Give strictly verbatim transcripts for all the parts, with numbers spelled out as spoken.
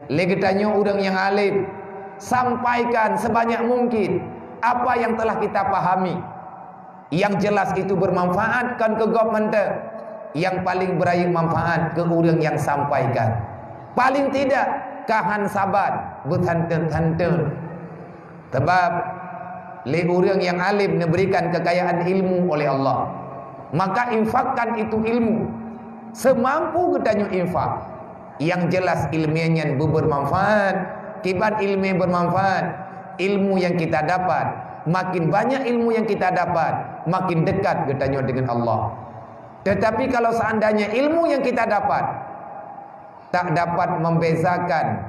Lé geutanyoe ureuëng nyang além, sampaikan sebanyak mungkin apa yang telah kita pahami. Yang jelas itu bermanfaat, kon keu gob mantong. Yang paling beurayeuk manfaat keu ureuëng nyang sampaikan. Paling tidak, kahan saban, beusanteun-santeun. Sebab lé ureuëng nyang além neuberikan kekayaan ilmu oleh Allah. Maka infakkan itu ilmu semampu geutanyoe infak. Yang jelas ilmu nyan beubermanfaat. Kiban ilmu bermanfaat, ilmu yang kita dapat, makin banyak ilmu yang kita dapat, makin dekat geutanyoe dengan Allah. Tetapi kalau seandainya ilmu yang kita dapat tak dapat membezakan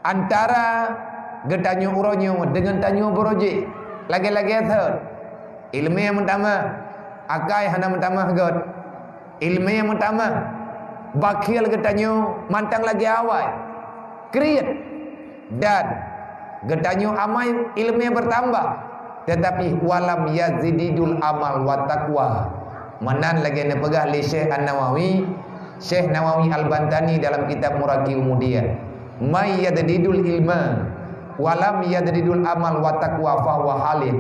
antara geutanyoe uroe nyoe deungon tanyoe beurojek, lagée-lagée thon. Ilmu meutamah, akai hana meutamah gét. Ilmu meutamah, bakhil geutanyoe mantong lagée awai, kriet. Dan geutanyoe amai ilmu bertambah, tetapi walam yazididul amal wa taqwa. Meunan lagée neupeugah lé Syekh An-Nawawi, Syekh Nawawi Al-Bantani dalam kitab Muraqi Umudiyah, "May yadidul ilma walam yadidul amal wa taqwa fahuwa halik."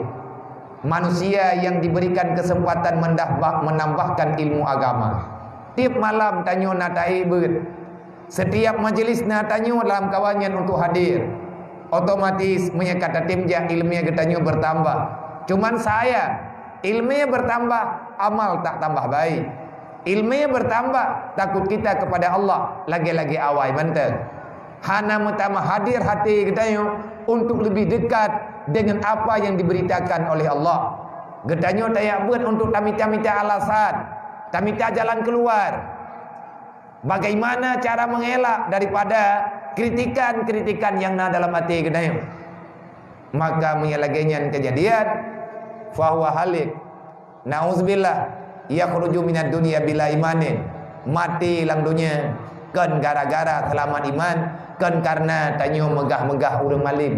Manusia yang diberikan kesempatan mendahbah-, menambahkan ilmu agama. Tiap malam tanyoe na tahi beuet. Setiap majelis na tanyoe lam kawan nyan untuk hadir. Otomatis meunyoe ka tatem jak ilmu geutanyoe bertambah. Cuman sayang, ilmu bertambah, amal tak tambah baik. Ilmu bertambah, takut kita kepada Allah lagée-lagée awai mantong. Hana meutamah hadir hati geutanyoe untuk lebih dekat dengan apa yang diberitakan oleh Allah. Geutanyoe tajak beuet untuk tamita-mita alasan, tamita jalan keluar. Bagaimana cara mengelak daripada kritikan-kritikan yang na dalam até geutanyoe? Maka meunyoe lagée nyan keujadian, fahuwa halik. Nauzubillah, yakhruju minad dunya bila imanin. Maté lam donya kon gara-gara seulamat iman, kon karena tanyoe meugah-meugah ureuëng malém.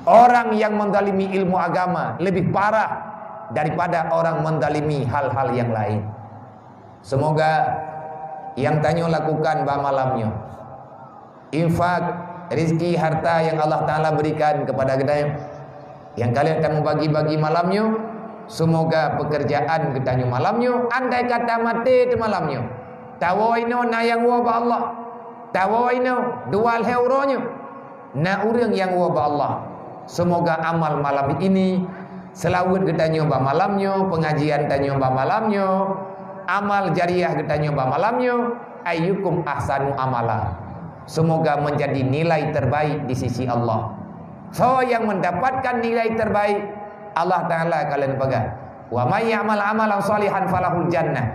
Orang yang menzalimi ilmu agama lebih parah daripada orang menzalimi hal-hal yang lain. Semoga yang tanyoe lakukan bak malam nyoe, infak, rezeki, harta yang Allah Taala berikan kepada geutanyoe, yang kalian akan membagi-bagi malam nyoe, semoga pekerjaan geutanyoe malam nyoe, andai kata maté teuh malam nyoe, tawoe inoe na nyang woe bak Allah, tawoe inoe dua lhée uroe nyoe, na ureuëng nyang woe bak Allah. Semoga amal malam ini, seulaweuet geutanyoe bak malam nyoe, pengajian tanyoe bak malam nyoe, amal jariah geutanyoe bak malam nyoe, ayyukum ahsanu amala. Semoga menjadi nilai terbaik di sisi Allah. Soe nyang mendapatkan nilai terbaik, Allah Taala ka lheueh peugah, "Wa may ya'mal amalan shalihan falahul jannah."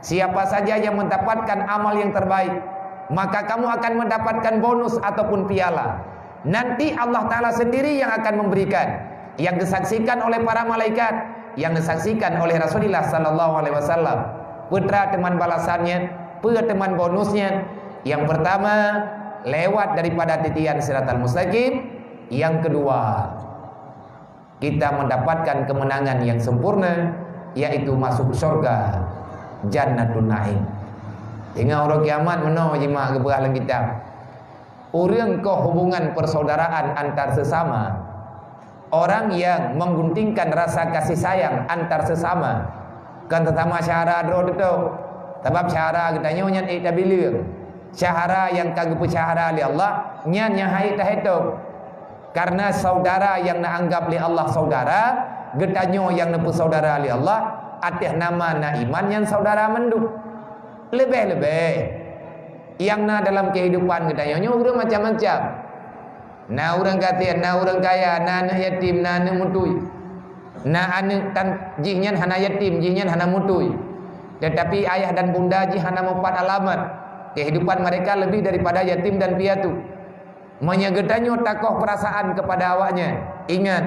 Siapa saja yang mendapatkan amal yang terbaik, maka kamu akan mendapatkan bonus ataupun piala. Nanti Allah Taala sendiri yang akan memberikan, yang disaksikan oleh para malaikat, yang disaksikan oleh Rasulullah sallallahu alaihi wasallam. Peue teuma balasannya, peue teuma bonusnya? Yang pertama, lewat daripada titian siratal mustaqim. Yang kedua, kita mendapatkan kemenangan yang sempurna, yaitu masuk syurga, Jannatun Naim. Teungoh uroe kiamat meunoe jimat geupeugah lam kitab. Ureuëng koh hubungan persaudaraan antar sesama. Orang yang mengguntingkan rasa kasih sayang antar sesama. Kon sesama syedara droe teutôp. Sabab syedara geutanyoe nyan ék tabileueng. Syedara nyang ka geupeusyedara lé Allah, nyan nyang han ék tahe tôp. Karena saudara yang na anggap lé Allah saudara, geutanyoe nyang neupeusaudara lé Allah, ateueh nama na iman nyan saudara mandum. Leubeh-leubeh nyang na dalam kehidupan geutanyoe nyoe ureuëng macam-macam. Na ureuëng gasien, na ureuëng kaya, na aneuëk yatim, na aneuëk mutui. Na aneuëk tan jih nyan hana yatim, jih nyan hana mutui. Tetapi ayah dan bunda jih hana mupat alamat. Kehidupan mereka lebih daripada yatim dan piatu. Meunyoe geutanyoe takoh perasaan kepada awaknyan, ingat,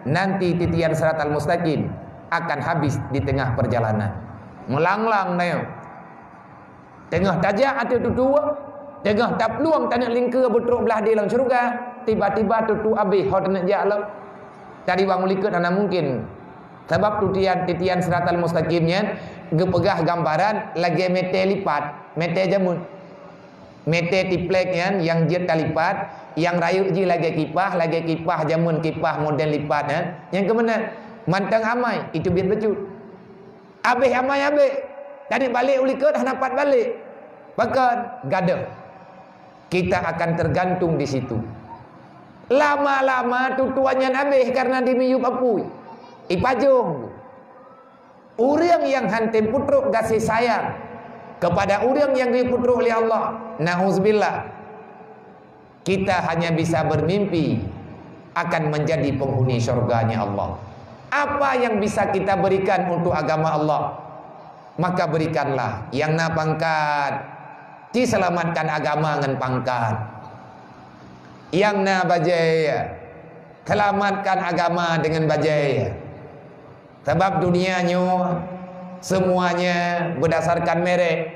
nanti titian siratal mustaqim akan habis di tengah perjalanan. Meulanglang na nyoe. Teungoh tajak ateueh tutu, teungoh taplueng taneuk lingkeue beutrok blah di lam syeuruga, tiba-tiba tutu abéh ho taneuk jak lom. Tadi bang ulikot hana mungkin. Sabab titian, titian siratal mustaqim nyan geupeugah gambaran lagée mete lipat, mete jameun. Mete tiplek nyan nyang jeuet talipat, nyang rayeuk jih lagée kipah, lagée kipah jameun kipah model lipat nyan. Nyang keumeunang mantong amai, itu biet bacut. Abéh amai abéh. Tadi balek u likot hana pat balek. Pakon? Gadôh. Kita akan tergantung di situ. Lama-lama tutoan nyan abéh karena dimiyup apui. Ipajong. Ureuëng nyang han tem peutrok gaséh sayang kepada ureuëng nyang geupeutrok lé Allah, nauzubillah, kita hanya bisa bermimpi akan menjadi penghuni syurganya Allah. Apa yang bisa kita berikan untuk agama Allah, maka berikanlah. Nyang na pangkat, ci selamatkan agama ngon pangkat. Nyang na bajée, selamatkan agama dengan bajée. Sabab dunia nyoe semuanya berdasarkan merek.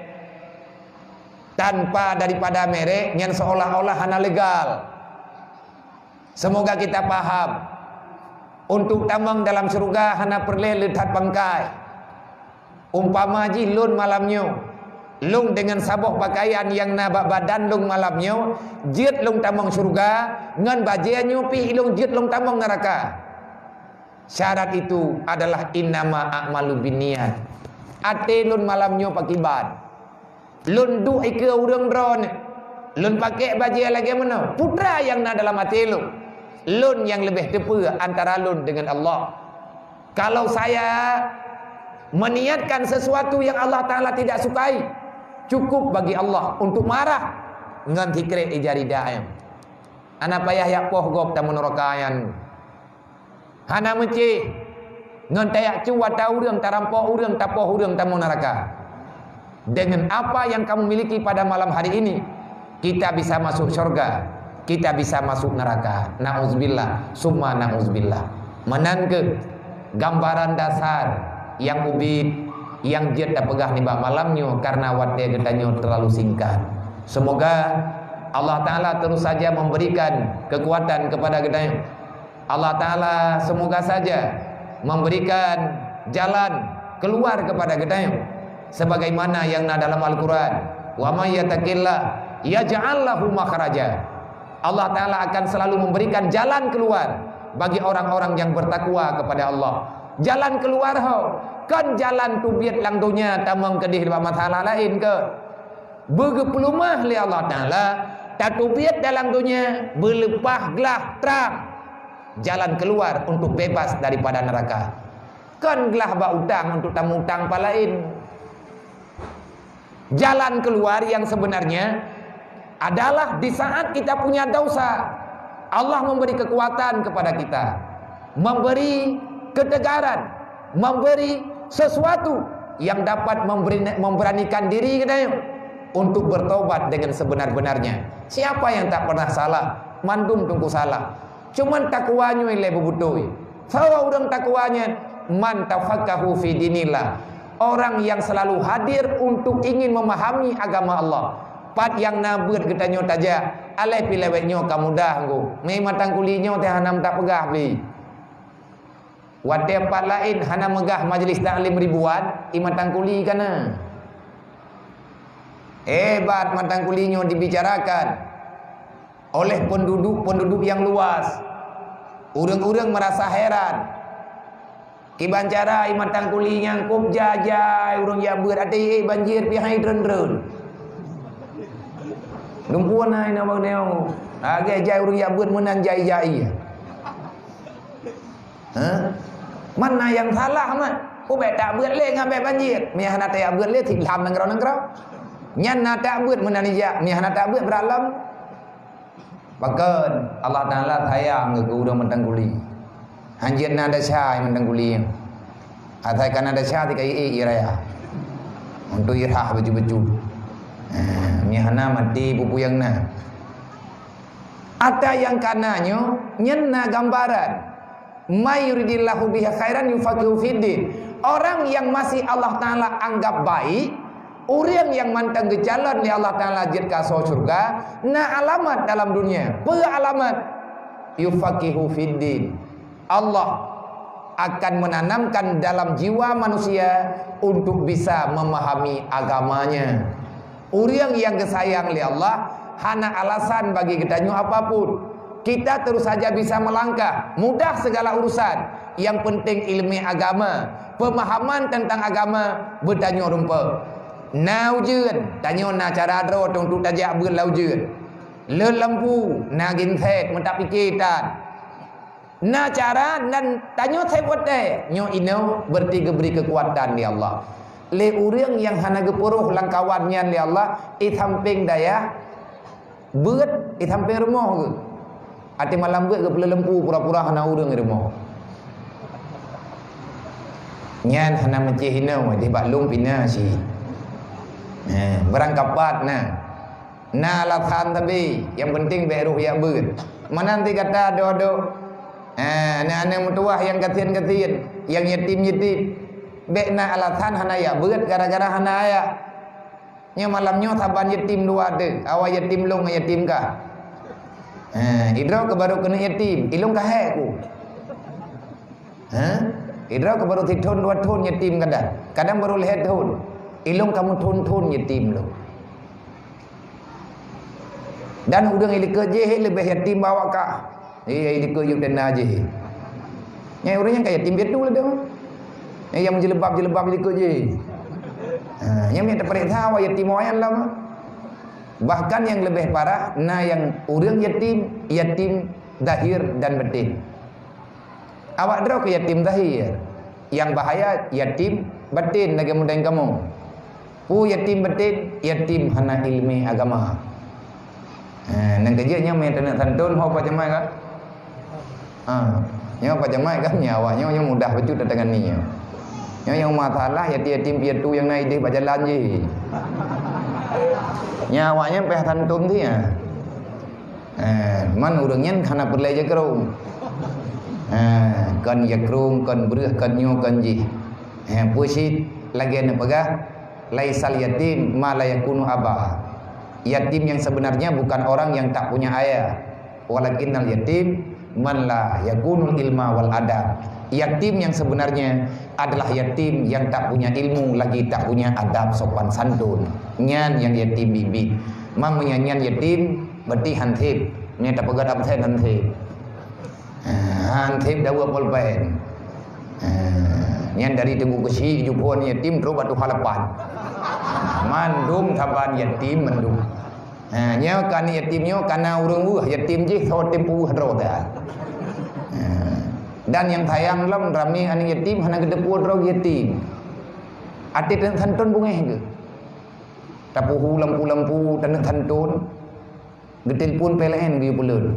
Tanpa daripada merek, nyan seolah-olah hana legal. Semoga kita paham, untuk tamong dalam syurga hana peureulée le that pangkai. Umpama jih lôn malam nyoe, lôn deungon saboh pakaian nyang na bak badan lôn malam nyoe, jeuet lôn tamong syurga, ngon bajée nyoe pih lôn jeuet lôn tamong neuraka. Syarat itu adalah innama a'malu binniyat. Até lôn malam nyoe pakiban. Lôn duek ikeue ureuëng droeneuh. Lôn pakék bajée lagée meunoe. Peue teuma nyang na dalam até lôn. Lôn nyang leubeh teupeue antara lôn deungon Allah. Kalau saya meniatkan sesuatu yang Allah Ta'ala tidak sukai, cukup bagi Allah untuk marah ngon sikrek ija rida nyan. Hana payah jak poh gob tamong neuraka nyan. Hana meucéh ngon tajak cu ata ureuëng, tarampok ureuëng, tapoh ureuëng tamong neuraka. Dengan apa yang kamu miliki pada malam hari ini, kita bisa masuk syurga, kita bisa masuk neraka. Nauzubillah, summa nauzubillah. Meunan keuh gambaran dasar nyang ubit nyang jeuet tapeugah nibak malam nyoe, karena watée geutanyoe terlalu singkat. Semoga Allah Ta'ala terus saja memberikan kekuatan kepada geutanyoe. Allah Ta'ala semoga saja memberikan jalan keluar kepada geutanyoe, sebagaimana nyang na dalam Al-Quran, "Wa may yattaqillah yaj'al lahu makhraja." Allah Ta'ala akan selalu memberikan jalan keluar bagi orang-orang yang bertakwa kepada Allah. Jalan keluar ho, kon jalan teubiet lam donya tamong keudeh bak masalah laén keu. Beugeupeulumah lé Allah Ta'ala, tateubiet dalam donya, beuleupah glah trang. Jalan keluar untuk bebas daripada neraka. Kon glah bak utang untuk tamutang pah laén. Jalan keluar yang sebenarnya adalah di saat kita punya dosa, Allah memberi kekuatan kepada kita, memberi ketegaran, memberi sesuatu yang dapat memberi, memberanikan diri kita untuk bertobat dengan sebenar-benarnya. Siapa yang tak pernah salah? Mandum teungku salah. Cuman takwa nyoe ilée beubutôi. Sawa ureuëng takwa nyan, man tafaqahu fi dinillah. Orang yang selalu hadir untuk ingin memahami agama Allah. Pat nyang na beuet geutanyoe tajak, alah pi lawét nyoe ka mudah nggu. Mé matang kuli nyoe teuh hana meutak peugah bli. Watée pat laén hana meugah majlis taklim ribuan, i matang kuli kana. Hebat matang kuli nyoe dibicarakan oleh penduduk-penduduk yang luas. Ureuëng-ureuëng merasa heran. Kiban cara i matang kuli nyang kôb jai-jai ureuëng jak beuet até ié banjir pih hai dreun-dreun. Lumpuan hai na bak neong. Lagée jai ureuëng jak beuet meunan jai-jai. Ha? Mana yang salah mat? Ubek tak beuet lé ngambil banjir. Mia hana tak beuet lé sit lam nanggroe-nanggroe. Nyan na tak beuet meunan ijak. Mia hana tak beuet beralam. Pakon Allah Ta'ala sayang keu ureuëng matang kuli. Hanjeuet na desya matang kuli. Asai kana desya tika ié raya. Untuk irah baju-baju. Ha, mia hana mati pupu yang na. Ata nyang kana nyoe nyan na gambaran. May yuridillahu bihi khairan yufaqihu fiddin. Orang yang masih Allah Ta'ala anggap baik, ureuëng yang mantong geucalon lé Allah Ta'ala jeuet keu asoe syurga, na alamat dalam dunia. Peue alamat? Yufaqihu fiddin. Allah akan menanamkan dalam jiwa manusia untuk bisa memahami agamanya. Ureuëng nyang geusayang lé Allah hana alasan bagi geutanyoe apapun. Kita terus saja bisa melangkah, mudah segala urusan. Nyang penting ilmu agama, pemahaman tentang agama beutanyoe rumpok. Na ujeuen, tanyoe na cara droe untuk tajak beuet lam ujeuen. Lheueh lampu, na genset, meutak pike tan. Na cara dan tanyoe sép watée, nyoe inoe berarti geubri keukuatan lé Allah. Lé ureuëng nyang hana geupuroh lam kawan nyan lé Allah, i sampéng dayah beuet, i sampéng rumoh geuh. Até malam beuet geupeuleueh lampu pura-pura hana ureuëng i rumoh. Nyan hana meucéh inoe, di bak lôn pih na si. Nah, barangkapat na. Na alasan sabe, nyang penting bék roh jak beuet. Meunan si gata dok-dok, ha, aneuk-aneuk meutuwah nyang gasien-gasien, nyang yatim-yatim. Bék na alasan hana jak beuet gara-gara hana jak. Nyoe malam nyoe saban yatim dua teuh, awai yatim lôn ngon yatim kah. Ha, idroe keu baru keuneuk yatim, ilôn ka hék ku. Ha? Idroe keu baru sithon dua thon yatim kadang. Kadang baru lhée thon. Ilôn ka meuthon-thon yatim lôn. Dan ureuëng i likot jih leubeh yatim bawak kah. Iya, i likot yub tenda jih. Nyang ureuëng nyang ka yatim piatu lé dong. Nyang meujeuleubaab-jeuleubaab i likot jih. Ha, nyang meuet tapareksa awak yatim awak nyan lom. Bahkan nyang leubeh parah na nyang ureuëng yatim, yatim zahir dan batin. Awak droe keu yatim zahir, nyang bahaya yatim batin lagée mudeng kamoe. Peue yatim batin? Yatim hana iéleumé agama. Ha, nyang keujeuet nyoe meutanyoe santun ho pajamae ka? Ha, nyoe pajamae ka nyoe awak nyoe, nyoe mudah bacut tatangani nyoe. Nyoe nyang masalah yatim-yatim piatu nyang na idéh bak jalan jih. Nyoe awak nyan payah santun sih ya. Eh, man ureuëng nyan hana peureulée jakrong. Eh, kon jakrong, kon breueh, kon nyoe, kon jih. Eh, peue cit lagée neupeugah, "Laisal yatim ma la yakunu aba." Yatim yang sebenarnya bukan orang yang tak punya ayah, walakinnal yatim man la yakunul ilma wal adab. Yatim yang sebenarnya adalah yatim yang tak punya ilmu lagi tak punya adab sopan santun. Nyan yang yatim biet-biet. Mang meunyan nyan yatim, Berarti han sép. Nyan tapeugah absen han sép. Ha, han sép dawa polpen. Ha, nyan dari Teungku Keuchik, Juphon yatim, trok bak tuha lapan. Mandum saban yatim mandum. Ha, nyoe ka aneuk yatim nyoe ka na ureuëng weueh yatim jih, soe tem peuweueh droe ta. Ha. Dan nyang sayang lom ramé aneuk yatim hana geuteupeue droe yatim. Até tan santun beungéh geuh. Tapeuhu lampu-lampu taneuk santun. Geutelepon P L N geuyue peuleueh.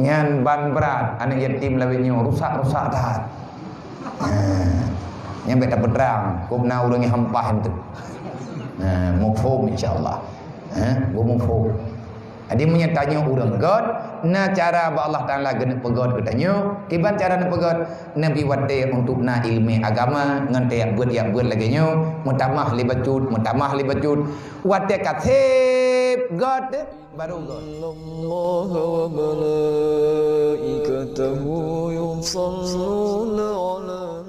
Nyan ban brat aneuk yatim lawét nyoe, rusak-rusak that. Ha. Nyan bék tapeutrang, kok na ureuëng nyang hampah enteuk. Ha, muphom insya-Allah. Ha, muphom. Jadi meunyoe tanyoe ureuëng göt, na cara bak Allah Taala geuneuk peugöt geutanyoe. Kiban cara neupeugöt? Neubi watée untuk na iéleumé agama ngon tajak beuet-jak beuet lagée nyoe, meutamah lé bacut, meutamah lé bacut. Watée ka sép göt, baru göt. Innallaha wa malaikatahu yusalluna ala